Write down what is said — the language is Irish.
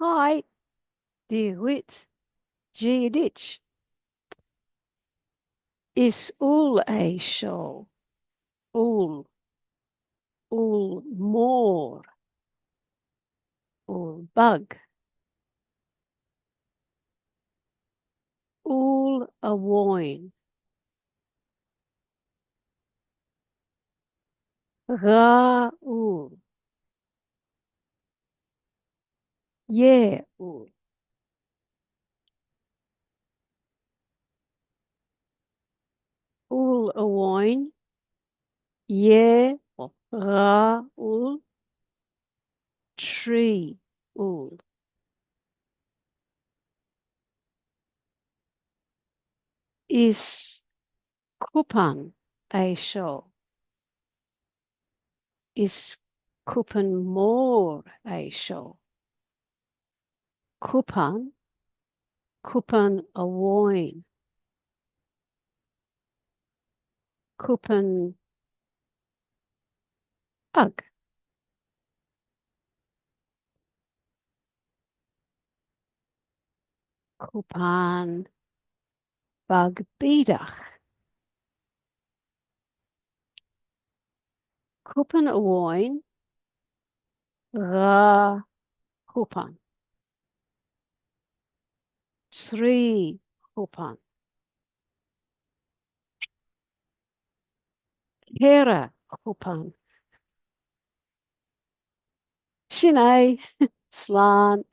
Haigh, Dia dhuit, Dia duit. Is úll é seo. Úll. Úll mór. Úll beag. Úll amháin. 2 úll. Dhá úll. Úll amháin, dhá, 2 úll, 3 úll. Is cupán é seo. Is cupán mór é seo. Cupán, cupán amháin. Cupán beag. Cupán beag bídeach. Cupán amháin, 2 chupán. 3 chupán. 4 chupán. Sin é. Slán.